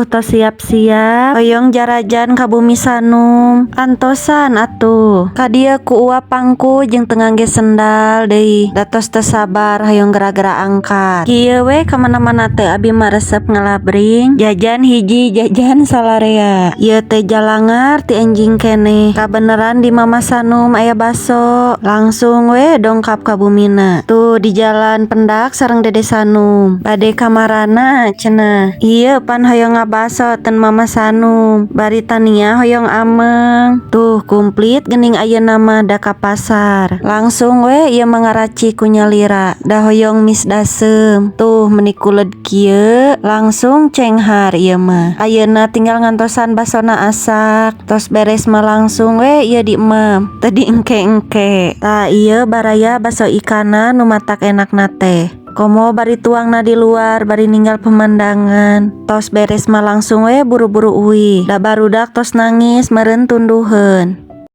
Tuh, tos siap-siap hoyong jarajan ka Bumi Sanum. Antosan atuh. Ka dieu ku Uwa pangku jeung teu ngangge sendal deui. Da tos teu sabar hoyong gera-gera angkat. Kieu we kamana-mana teh abi mah resep ngalabring. Jajan hiji, jajan salarea. Ieu teh jalangar ti enjing keneh. Kabeneran di Mama Sanum aya baso. Langsung we dongkap ka bumina. Tuh, di jalan pendak sareng Dede Sanum. "Bade kamarana?" cenah. "Ieu pan hoyong ngabaso ten Mama Sanum. Bari Tania hoyong ameng." Tuh, kumplit geuning ayeuna mah da ka pasar. Langsung we ieu mah ngaracik ku nyalira. Da hoyong mis daseum. Tuh, meuni kuled kieu langsung cenghar ieu mah. Ayeuna tinggal ngantosan basona asak. Tos beres mah langsung we ieu diemam. Teu diengke-engke. Tah, ieu baraya baso ikanna nu matak enakna teh. Komo bari tuangna di luar bari ninggal pemandangan. Tos beres mah langsung we buru-buru uih. Da barudak tos nangis meureun tunduheun.